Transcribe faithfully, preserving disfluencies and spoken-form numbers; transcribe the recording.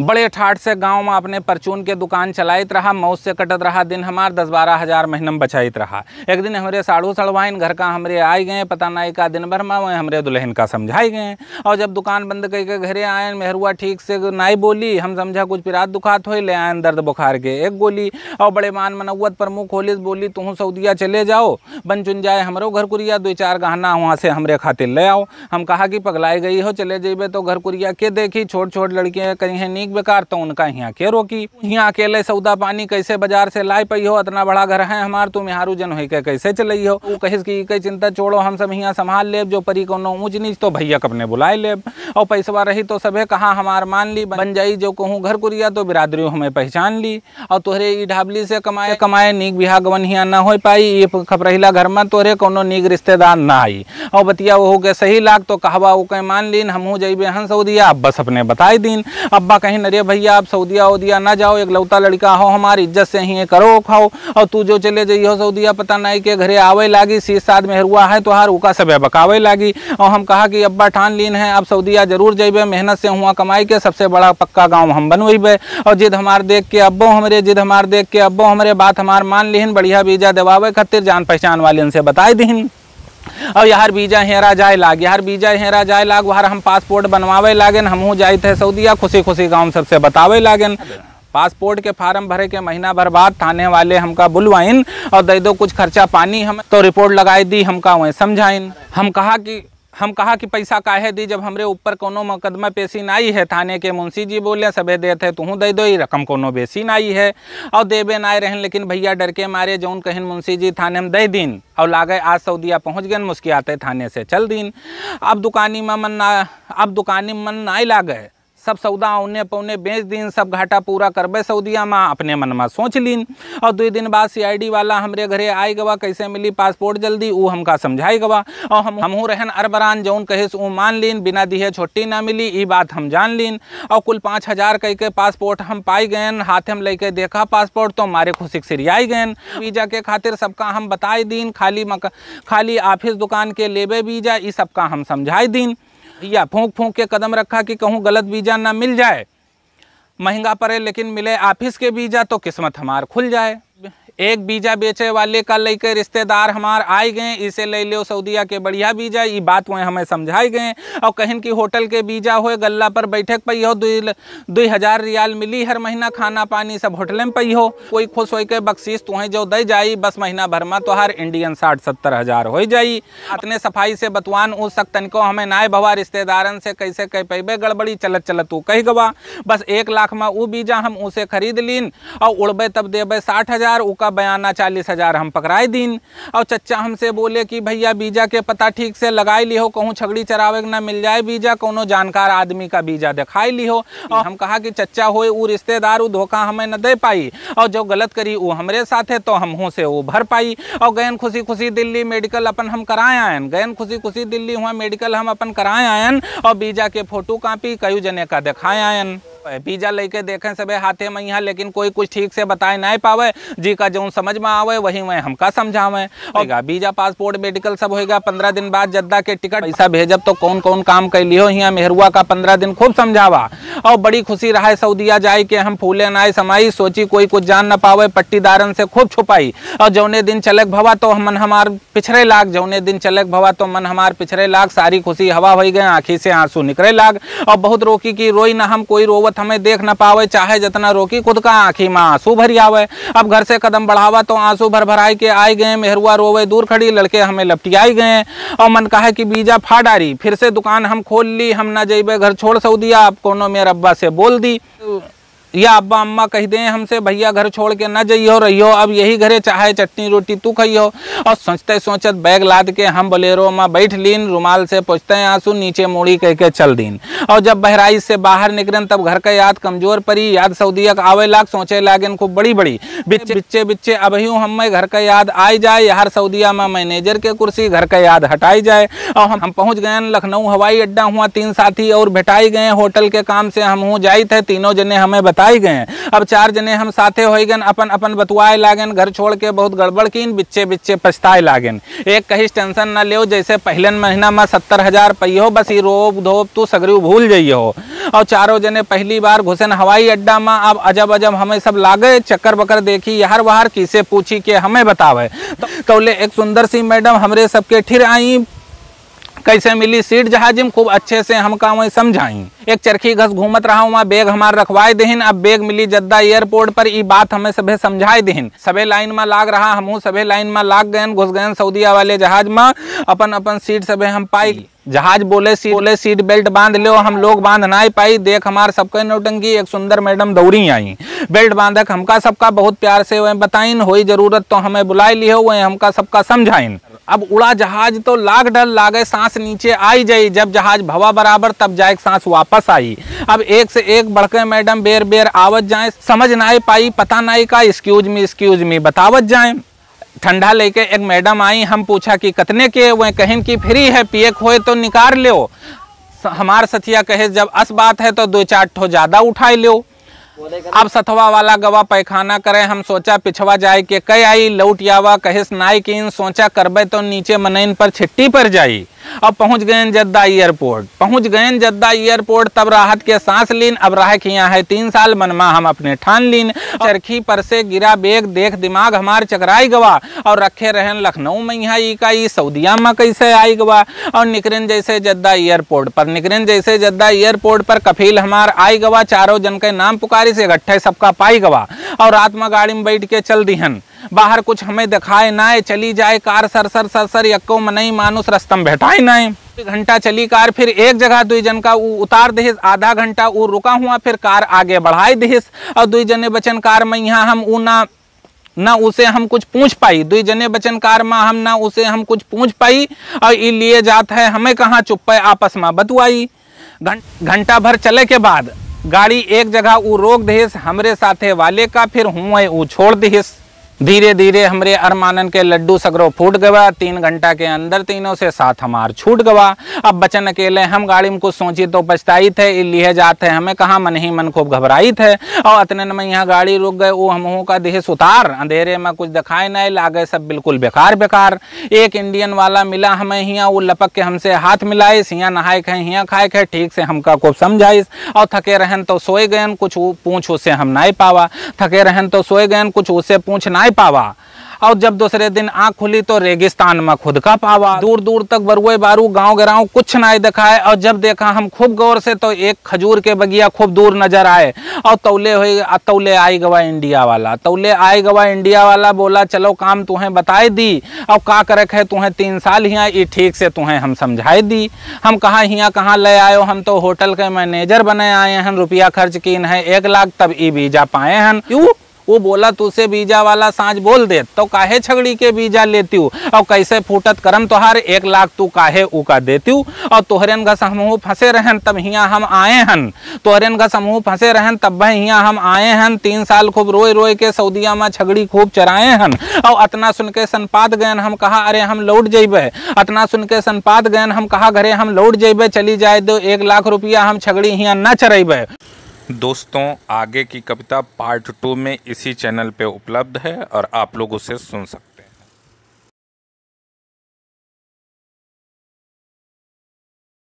बड़े ठाट से गाँव मा अपने परचून के दुकान चलाइत रहा, मौज से कटत रहा दिन हमार, दस बारह हजार महीना मा बचाइत रहा। एक दिन हमरे साढ़ू सड़वाइन घर का हमरे आइ गए, पता नाई का दिन भर मा वह हमरे दुलहिन का समझाइ गए। और जब दुकान बंद कइके घरे आयन, मेहरुआ ठीक से नाई बोली, हम समझा कुछ पिरात दुखात होई, ले आयन दर्द बुखार के एक गोली। और बड़े मान मनौवत प्रमुख होलिस बोली, तुहूँ सऊदिया चले जाओ, बन चुन जाए हमरो घर कुरिया, दुइ चार गहना हुआँ से हमरे खातिर ले आओ। हम कहा कि पगलाइ गई हो, चले जइबे तो घर कुरिया के देखी, छोट छोट लड़के करिहैं नीक बेकार, तो उनका हियाँ के रोकी? हियाँ अकेले सौदा पानी कैसे बाजार से लाइ पइहो? अतना बड़ा घर है हमार, तू मेहारू जन होइके कैसे चलइहो? ऊ कहिस कि "इके चिंता छोड़ो, हम सब हियाँ संभाल लेब, जो परी कौनो ऊँच नीच तो भइया क अपने बुलाइ लेब, और पैसवा रही तो सभे कहा हमार मान ली, बन जाई जो कहूँ घर कुरिया तो बिरादरी हमें पहचान ली।" और तोहरे ई ढाबली से कमाए, कमाए नीक बिहा गवन हियाँ ना होइ पाई। ई खपरहिला घर मा तोहरे कौनो नीक रिश्तेदार ना आई। और बतिया ओहू के सही लाग तो कहवा ओके मान लीन, हमहू जइबे हन सऊदिया, अब्बा से अपने बताइ दीन। अब्बा कहिन, "अरे भइया, अब सऊदिया उदिया ना जाओ, एकलौता लड़िका हो हमार, इज्जत से हियाँ करो खाओ, और तू जो चले जइहो सऊदिया, पता नाई के घरे आवइ लागी, सीस साद मेहरुआ है तोहार, ओका सबे बकावइ लागी।" और हम कहा कि अब्बा ठान लीन है, अब सऊदिया जरूर जइबे, मेहनत से हुआँ कमाइ के सबसे बड़ा पक्का गाँव हम बनवइबे। और जिद हमार देख के अब्बो हमरे, जिद हमार देख के अब्बो हमरे, बात हमार मान लिहिन, बढ़िया वीजा देवावे खातिर जान पहचान वालिन से बताइ दिहिन। और यहर वीजा हेरा जाए लाग, यहर वीजा हेरा जाए लाग, वहर हम पासपोर्ट बनवावे लागेन, हमहू जाइत है सऊदिया, खुशी खुशी गाँव सबसे बतावे लागेन। पासपोर्ट के फार्म भरे के महीना भर बाद थाने वाले हमका बुलवाइन और दइ दो कुछ खर्चा पानी हम, तो रिपोर्ट लगाइ दी हमका वहीं समझाइन। हम कहा कि हम कहा कि पैसा काहे दी, जब हमरे ऊपर कौनो मुकदमा पेशी नाई है। थाने के मुंशी जी बोले, "सबे देत है, तुहूँ दइ दो, ई रकम कौनो बेसी नाई है।" और देबे नाई रहन, लेकिन भइया डर के मारे जौन कहिन मुंशी जी, थाने हम दइ दीन। और लागे आज सऊदिया पहुँच गएन, मुस्कियाते थाने से चल दीन। अब दुकानी मा मन ना, अब दुकानी मा मन नाई लागे, सब सौदा औने पौने बेच दीन, सब घाटा पूरा करबे सऊदिया मा, अपने मन मा सोच लीन। और दुइ दिन बाद सीआईडी वाला हमरे घरे आइ गवा, कैसे मिली पासपोर्ट जल्दी, ऊ हमका समझाइ गवा। और हम, हमहू रहन अरबरान, जौन कहिस ऊ मान लीन, बिना दिहे छुट्टी ना मिली, ई बात हम जान लीन। और कुल पाँच हजार कइके पासपोर्ट हम पाइ गएन, हाथे मा लइके देखा पासपोर्ट तो मारे खुशी क सिरियाइ गएन। वीजा के खातिर सबका हम बताइ दीन, खाली मक-, खाली ऑफिस दुकान के लेबे वीजा, ई सबका हम समझाइ दीन। भइया, फूंक फूंक के कदम रखा कि कहूँ गलत वीजा ना मिल जाए। महंगा पड़े लेकिन मिले ऑफिस के वीजा तो किस्मत हमार खुल जाए। एक वीजा बेचे वाले का लइके रिश्तेदार हमार आइ गए, इसे लइ लेव सऊदिया के बढ़िया वीजा, ई बात वहीं हमें समझाइ गए। और कहिन कि होटल के वीजा होए, गल्ला पर बैठे के पइहो, दुई ल-, दुई हजार रियाल मिली हर महीना, खाना पानी सब होटले मा पइहो। कोई खुश होइके बख्शीश तुहें जो दइ जाई, बस महीना भर मा तोहार इंडियन साठ सत्तर हजार होइ जाई। अतने सफाई से बतवान ऊ सक तनिको हमें नाय भवा, रिश्तेदारन से कैसे कह पइबे गड़बड़ी, चलत चलत ऊ कह गवा, "बस एक लाख मा ऊ वीजा हम ऊसे खरीद लीन, और उड़बे तब देबे साठ हजार, ऊका बयाना चालीस हजार हम पकड़ाए दीन।" और चच्चा हमसे बोले कि "भइया, वीजा के पता ठीक से लगाए लिहो, कहूँ छगड़ी चरावे के ना मिल जाए वीजा, कौनो जानकार आदमी का वीजा देखाए लिहो।" और हम कहा कि "चच्चा होए ऊ रिश्तेदार, ऊ धोखा हमें न दे पाई।" और जो गलत करी ऊ हमरे साथे, तो हमहू से ऊ भर पाई। और गयन खुशी खुशी दिल्ली मेडिकल अपन हम कराए आयन, गयन खुशी खुशी दिल्ली हुआ मेडिकल हम अपन कराए आयन, और वीजा के फोटो कॉपी कयू जने का देखाए आयन। वीजा लेके देखें सबे हाथे मा इहाँ, लेकिन कोई कुछ ठीक से बताए नाय पावे, जी का जौन समझ मा आवे वही वह हमका समझावे। होइगा वीजा, पासपोर्ट, मेडिकल सब होइगा। पंद्रह दिन बाद जद्दा के टिकट पैसा भेजब, तो कौन कौन काम कैली हो हियाँ मेहरुआ का पंद्रह दिन खूब समझावा। और बड़ी खुशी रहा है सऊदिया जाए के, हम फूले नाय समाई, सोची कोई कुछ जान न पावे, पट्टीदारन से खूब छुपाई। और जौने दिन चलक भवा तो मन हमार पिछड़े लाग, जौने दिन चलक भवा तो मन हमार पिछड़े लाग, सारी खुशी हवा होई गए, आँखी से आंसू निकरे लाग। और बहुत रोकी कि रोई न हम, कोई रोवत हमें देख न पावे, चाहे जतना रोकी खुद का आँखी मा आंसू भरी आवे। अब घर से कदम बढ़ावा तो आंसू भर भराई के आए गए, मेहरुआ रोवे दूर खड़ी, लड़के हमें लपटियाई गए। और मन कहे कि वीजा फाड़ डारी, फिर से दुकान हम खोल ली, हम ना जइबे घर छोड़ सऊदिया, अब कोनो मेर अब्बा से बोल दी। या अब्बा अम्मा कह दें हमसे, "भइया घर छोड़ के न जइहो, रहिहो अब यही घरे, चाहे चटनी रोटी तू खइहो।" और सोचते सोचत बैग लाद के हम बोलेरो मा बैठ लीन, रुमाल से पोंछते आंसू, नीचे मुड़ी कह के चल दीन। और जब बहराइच से बाहर निकरेन तब घर का याद कमजोर परी, याद सऊदिया का आवे लाग, सोचे लागेन खूब बड़ी बड़ी। बिच्चे बिच्चे बिच्चे अबहियों हमें घर का याद आई जाए, यार सऊदिया मा मैनेजर के कुर्सी घर का याद हटाई जाए। और हम, हम पहुँच गए लखनऊ हवाई अड्डा, हुआ तीन साथी और भेटाई गए, होटल के काम से हम हूँ जाइत है, तीनों जने हमें बता निपटाई गए। अब चार जने हम साथे होई गन, अपन अपन बतुआए लागेन, घर छोड़ के बहुत गड़बड़ कीन, बिच्चे बिच्चे पछताए लागेन। एक कहिस, "टेंशन न लेव, जैसे पहिलन महीना मा सत्तर हजार पइहो, बस ई रोब धोब तू सगरी भूल जइहो।" और चारों जने पहली बार घुसेन हवाई अड्डा मा। अब अजब अजब हमें सब लागे, चक्कर बकर देखी यहर वहर, किसे पूछी के हमें बतावे। तो तौले एक सुंदर सी मैडम हमरे सबके ठिर आई, कैसे मिली सीट जहाज में, खूब अच्छे से हमका वहीं समझाई। एक चरखी घस घूमत रहा, वहाँ बैग हमार रखवाए देहिन। अब बैग मिली जद्दा एयरपोर्ट पर, ई बात हमें सभे समझाए देहिन। सभे लाइन मा लाग रहा, हमहू सभे लाइन मा लाग गयन, घुस गयन सऊदिया वाले जहाज मा। अपन अपन सीट सभे हम पाई। जहाज बोले सीट, बोले सीट बेल्ट बांध लो, हम लोग बांध नाई पाई। देख हमार सबके नौटंकी, एक सुंदर मैडम दौड़ी आई। बेल्ट बांधक हमका सबका बहुत प्यार से वह बताइन, होई जरूरत तो हमें बुलाई लिहो, वह हमका सबका समझाइन। अब उड़ा जहाज तो लाग डर लागे, सांस नीचे आई जाई। जब जहाज भवा बराबर तब जाए सांस वापस आई। अब एक से एक बढ़के मैडम बेर बेर आवत जाए, समझ नाई पाई, पता नाई का excuse me, excuse me बतावत जाए। ठंडा लेके एक मैडम आई, हम पूछा कि कतने के, वह कहिन कि फ्री है, पिए खोए तो निकार लो। स-, हमार सथिया कहे जब अस बात है तो दो चार ठो ज्यादा उठाए लो। अब सथवा वाला गवा पैखाना करे, हम सोचा पिछवा जाए के कह आई, लौट आवा कहिस नाई कीन, सोचा करबे तो नीचे मनइन पर छिट्टी पर जाई। अब पहुँच गयन जद्दा एयरपोर्ट, पहुँच गयन जद्दा एयरपोर्ट, तब राहत के सांस लीन। अब रह के यहाँ है तीन साल, मन मा हम अपने ठान लीन। चरखी पर से गिरा बैग, देख दिमाग हमार चकराई गवा। और रखे रहन लखनऊ मा, यहाँ ई का ई सऊदिया मा कैसे आई गवा। और निकरेन जैसे जद्दा एयरपोर्ट पर, निकरेन जैसे जद्दा एयरपोर्ट पर कफील हमार आई गवा। चारों जन के नाम पुकारिस, इकट्ठे सबका पाई गवा। और रात मा गाड़ी मा बैठ के चल दिहन। बाहर कुछ हमें देखाए नाय, चली जाए कार सर सर सर सर, यक्को मनई मानुस रस्ता मा भेटाए नाय। घंटा चली कार, फिर एक जगह दुई जन का ऊ उतार दिहिस, आधा घंटा ऊ रुका हुआ, फिर कार आगे बढ़ाए दिहिस। और दुई जने बचन कार मा, यहाँ हम ऊ ना, ना उसे हम कुछ पूछ पाई। दुई जने बचन कार मा, हम ना उसे हम कुछ पूछ पाई। और ई लिए जात है हमें कहाँ, चुप्पे आपस मा बतुआई। घं-, घंटा भर चले के बाद गाड़ी एक जगह ऊ रोक दिहिस, हमरे साथे वाले का, फिर हुए ऊ छोड़ दिहिस। धीरे धीरे हमरे अरमानन के लड्डू सगरो फूट गवा। तीन घंटा के अंदर तीनों से साथ हमार छूट गवा। अब बचन अकेले हम, गाड़ी मा कुछ सोची तो पछताइत है, ई लिए जात है हमें कहाँ, मन ही मन खूब घबराइत है। और अतने मा यहाँ गाड़ी रुक गए, ऊ हमहू का दिहिस उतार। अंधेरे मा कुछ देखाए नाय लागे, सब बिल्कुल बेकार बेकार। एक इंडियन वाला मिला हमें हियाँ, ऊ लपक के हमसे हाथ मिलाइस, हियाँ नहाए के है, हियाँ खाए के है, ठीक से हमका खूब समझाइस। और थके रहन तो सोए गयन, कुछ ऊ पूछ उसे हम नाय पावा। थके रहन तो सोए गयन, कुछ उसे पूछ नाय पावा। और जब दूसरे दिन आँख खुली तो रेगिस्तान मा खुद का पावा। दूर दूर तक बरुए बारू, गाँव गिराव कुछ नाय देखाए। और जब देखा हम खूब गौर से तो एक खजूर के बगिया खूब दूर नजर आए। और तौले होई, आ, तौले आई गवा इंडिया वाला, तौले आई गवा इंडिया वाला, बोला, "चलो काम तुहें बताए दी, और का करे के है तुहें तीन साल हियाँ, ई ठीक से तुहें हम समझाए दी।" हम कहा, "हियाँ कहाँ ले आयो, हम तो होटल के मैनेजर बने आए हन, रुपया खर्च कीन है एक लाख, तब ई वीजा पाए हन।" क्यों? वो बोला, "तुसे वीजा वाला साँच बोल देत तो काहे छगड़ी के वीजा लेतिउ? और कैसे फूटत करम तोहार, एक लाख तू काहे उका देतिउ? और तोहरेन घस हमहू फंसे रहन तब हियाँ हम आए हन, तोहरेन घस हमहू फंसे रहन तब हियाँ हम आए हन। तीन साल खूब रोए रोए के सऊदिया मा छगड़ी खूब चराए हन।" और अतना सुन के सनपात गयन, हम कहा, "अरे हम लौट जइबे।" अतना सुन के सनपात गयन, हम कहा, "घरे हम लौट जइबे, चली जाए दो, एक लाख रुपया, हम छगड़ी हियाँ न चरइबे।" दोस्तों, आगे की कविता पार्ट टू में इसी चैनल पे उपलब्ध है और आप लोग उसे सुन सकते हैं।